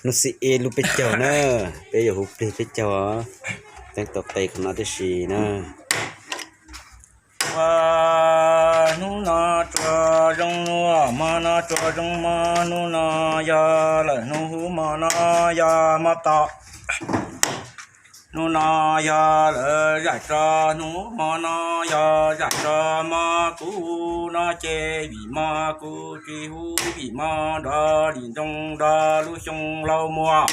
Hnub xiab ib lub peb caug na, peb yuav hu plig peb caug, teeb tau qe qhov no tib si na. Ua hnub no tsuas zoo hnub, hmo no tsuas zoo hmo, hnub no yog lawm hnub, hmo no yog hmo tom. Hnub no yog lawm zam tso hnub, hmo no yog zam tso hmo, kuv hu no ces vim hmo kuv tsis hu, vim hmo nrov li nroo nrov lub xyoo laus mus.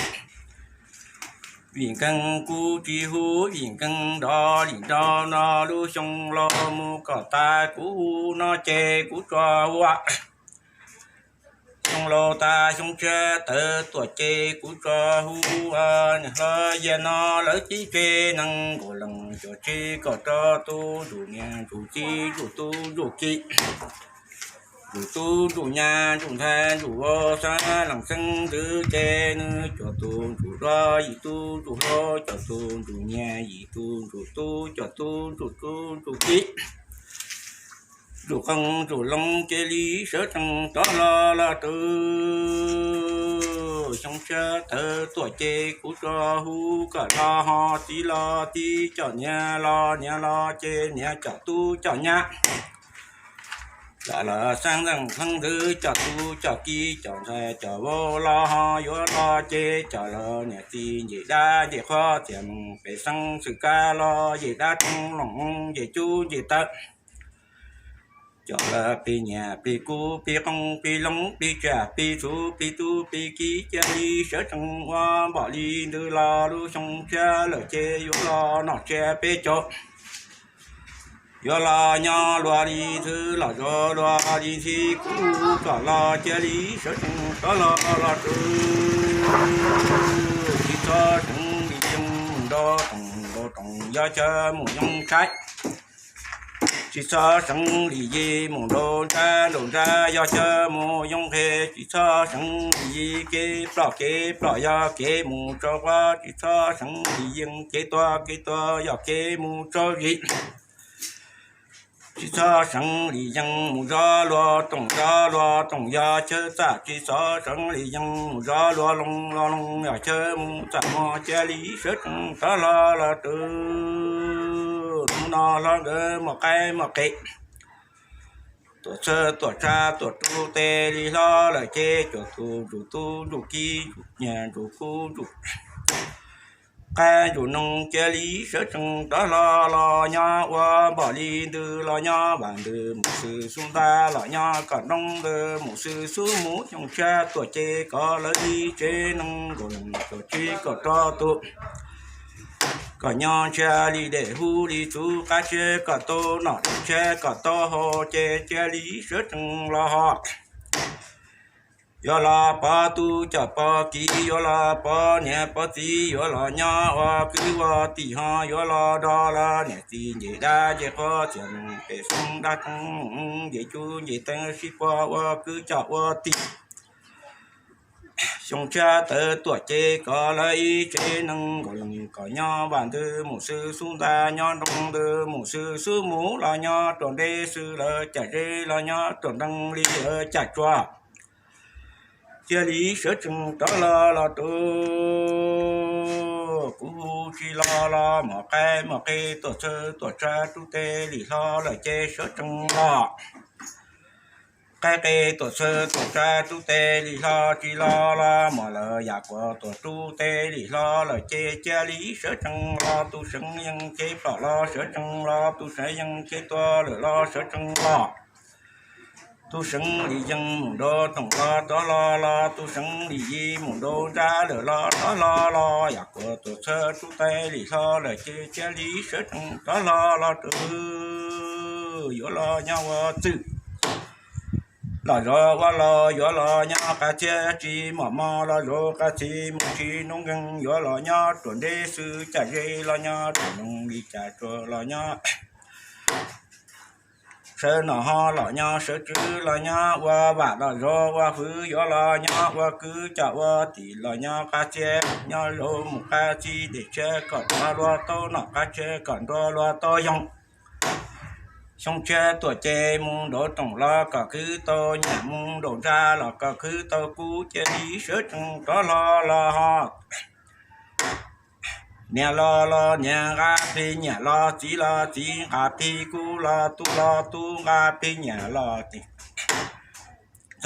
Vim nkeeg kuv tsis hu, vim nkeeg nrov li nrov no lub xyoo laus mus kom tas, kuv hu no ces kuv tsuas hu. Xyoo laus tas xyoo tshiab tawm tuaj ces kuv tsuas hu. Niam hlob Yaj no lawv tib tsev neeg nkaus leej, cov tsev kom rau tus ntsuj niam ntsuj txiv ntsuj tub ntsuj ki, ntsuj tub ntsuj nyab ntsuj ntxhais ntsuj vauv xeeb leej xeeb ntxwv ces nws cov tub ntsuj duab yim tub ntsuj hlob, cov tub ntsuj nyiam yim tub ntsuj tub, cov tub ntsuj tub ntsuj ki, ntsuj qeej ntsuj loo cia li sawv tsees rov los los rau. Xyoo tshiab tawm tuaj ces kuv tsuas hu kom los ho txiv los txiv, cov niam los niam los ces niam, cov tub cov nyab, cov lawv xeeb leej xeeb ntxwv, cov tub cov ki, cov ntxhais cov vauv los ho yuav los ces cov lawv niam txiv nce dab nce qhuav txias meej pem xeeb xwm kab los nce dab roob looj nce cub nce taw. Cov lawv plig nyiaj plig kub plig qoob plig loo plig tsiaj plig txhu plig tub plig ki cia li sawv tsees ua npaum li ntawd los lub xyoo tshiab lawm ces yuav los noj tsiab peb caug. Yuav los nyob luag li ntxhw los zov luag li ntxhi, kuv kom los cia li sawv tsees rov los los rau. Tsis txhob seev li yeej mus nrau toom nrau toom yog chaw mus yoog tshaib. Tsis txhob seev li yeej mus nrau ntsab nrau ntsab yog chaw mus yoog qhe. Tsis txhob seev li yeej kev ploj kev ploj yog kev mus tsau quav. Tsis txhob seev li yeej kev tuag kev tuag yog kev mus tsau zis. Tsis txhob seev li yeej mus zov luag toom zov luag toom yog chaw txaj. Tsis txhob seev li yeej mus zov luag loog luag loog yog chaw mus txaj muag. Cia li sawv tsees rov los los rau. Hnub no hlob nkawd muaj qaib muaj qe, tuam txhawb tuam tshab tuam rub tes li hlob lawm ces cov tub ntsuj tub ntsuj ki, ntsuj nyiaj ntsuj kub ntsuj qaib ntsuj noog cia li sawv tsees rov los los nyob ua npaum li ntawd los nyob vam ntawd mus xwb xub ntab los nyob kom nroo ntawd mus xwb xub mus. Xyoo tshiab tuaj ces kom lawv ib tsev neeg nkaus leej cov tsev kom rau tus kom nyob ntshiab li dej hub li txhuv, qab tsev kom tau noj, tsev kom tau haus ces cia li sawv tsees los ho. Yuav los pov tub coj pov ki, yuav los pov niam pov txiv, yuav los nyob ua kwv ua tij ho yuav los nrog lawv niam txiv nce dab nce qhuav txias meej pem xeeb dab roob nce cub nce teeb sib pab ua kwv coj ua tij. Xyoo tshiab tawm tuaj ces kom lawv ib tsev neeg nkaus leej kom nyob vam ntawd mus xwb xub ntab, nyob nroo ntawd mus xwb xub mus, los nyob ruam nreb xwb lawv caj zeb, los nyob ruam nreeg li lawv caj tsua. Cia li sawv tsees rov los los rau. Kuv hu tsis los los mos qaib mos qe, tuam txhawb tuam tshab rub tes li hlob lawm ces sawv tsees los. Qaib qe tuam txhawb tuam tshab rub tes li hlob, tsis los los mos lawv yam kuav tuam rub tes li hlob lawm ces cia li sawv tsees los. Tus seev yeej kev ploj los sawv tsees los, tus seev yeej kev tuag lawm los sawv tsees los. Tus seev li yeej mus nrau toom los rov los los, tus seev li yim mus nrau ntsab lawm los rov los los, yam kuav tuam txhawb rub tes li hlob lawm ces cia li sawv tsees rov los los rau. Yuav los nyob ua txwj los zov ua laus, yuav los nyob qab txhiab tsis muaj mob, los zov qab txhiab mus tsis noob nkeeg, yuav los nyob ruam nreb xwb caj zeb, los nyob ruam nreeg li caj tsua, los nyob sawv nom ho, los nyob sawv tswv, los nyob ua vam, los zov ua hwv, yuav los nyob ua kwv coj ua tij, los nyob qab txhiab nyob zov mus qab txhiab, dej tshiab kom rov luag tau noj, qab tshiab kom nruag luag tau yoog. Xyoo tshiab tuaj ces mus nraum rooj los kom khwv tau nyiaj, mus nraum ntsa los kom khwv tau kub, cia li sawv tsees rov hlo los ho. Niam los los niam nqa plig, nyiam los txiv los txiv nqa plig, kub los tub los tub nqa plig, nyiam los txiv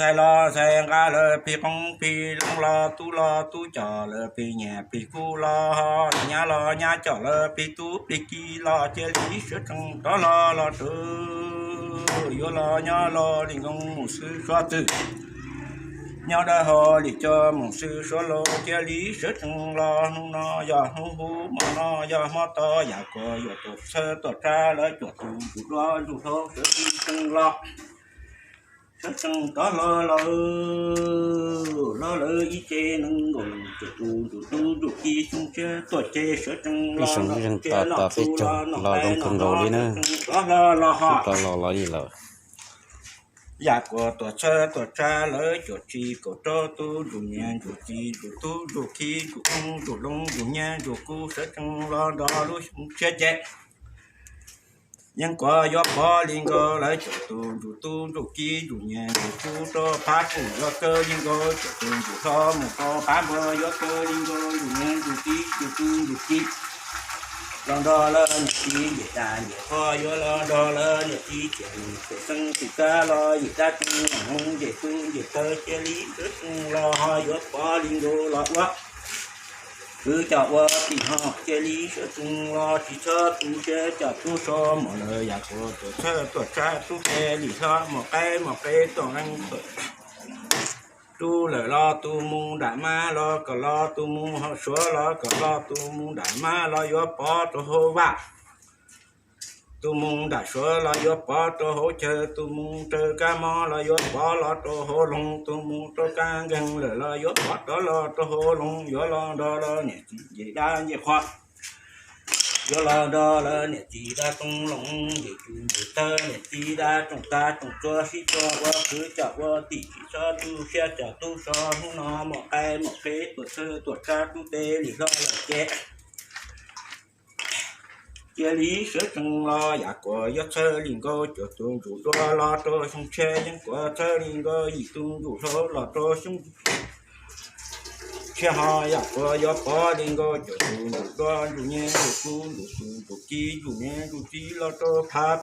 ntxhais los ntxhais nqa lawv plig, qoob plig loo los tub los tub coj lawv plig, nyiam plig kub los ho, nyab los nyab coj lawv plig, tub plig ki los cia li sawv tsees rov hlo los rau. Yuav los nyob los li nkoos mus xwb suav txwg, nyob dawb ho li cov mus xwb suav laus, cia li sawv tsees los. Hnub no yog hnub huv, hmo no yog hmo to, yam kuas yuav tuaj txhawb tuaj tsa lawv cuam tus ntsuj duab ntsuj hlauv, sawv tsees los, sawv tsees rov hlo los. Los lawv ib tse nees nkaum, cuam tus ntsuj tub ntsuj ki, xyoo tshiab tuaj ces sawv tsees los, ib xyoo los peb caug los zoo kawg nkaus li na. Rov hlo los ho, rov los los li lawm. Yam kuas tuaj txhawb tuaj tsa lawv cuam tsis kaum rau, tub ntsuj niam ntsuj txiv ntsuj tub ntsuj ki ntsuj qoob ntsuj loo ntsuj nyab ntsuj kub, sawv tsees los nrog lub xyoo tshiab ces yeej kuas yuav pov li nkaus lawv cuam tus ntsuj tub ntsuj ki ntsuj niam ntsuj tub rau phab pum yuav kawg li nkaus, cuam tus ntsuj hlo mus rau phab npua yuav kawg li nkaus, ntsuj niam ntsuj txiv ntsuj tub ntsuj ki los nrog lawv niam txiv nce tag nce qhov, yuav los nrog lawv niam txiv tiam mus pem xeeb tus kab los yim dab tsi, nce tub nce taw cia li sawv tsees los ho, yuav pov li nkaus los ua kwv coj ua tij ho, cia li sawv tsees los tsis txhob tu siab coj tub so mus lawm. Yam kuas tuaj txhawb tuaj tsa tub qe li hlob, mus qaib mus qe tuaj nqeeb tuaj tub lawm los tus mus nram mab los kom los, tus mus hauv suav los kom los, tus mus nram mab los yuav pov rau hauv vaj, tus mus nram suav los yuav pov rau hauv chaw, tus mus raws kab mob los yuav pov los rau hauv loog, tus mus rau kab nkeeg lawm los yuav pov rov los rau hauv loog, yuav los nrog lawv niam txiv nce dab nce qhov, yuav los nrog lawv niam txiv dab roog loog, nce cub nce taw niam txiv dab roog tag roog tsuag, sib txuas ua kwv coj ua tij, tsis txhob tu siab coj tub so. Hnub no mus qaib mus qe tuaj txhawb tuaj tsa tub teb li hlob lawm ces cia li sawv tsees los. Yam kuas yuav txhawb li nkaus cuam tus ntsuj duab los rau xyoo tshiab, yeej kuas txhawb li nkaus yim tus ntsuj hlau los rau xyoo tshiab ho, yam kuas yuav pov li nkaus cuam tus ntsuj duab ntsuj nyab ntsuj tub ntsuj tub ntsuj ki ntsuj niam ntsuj txiv los rau phab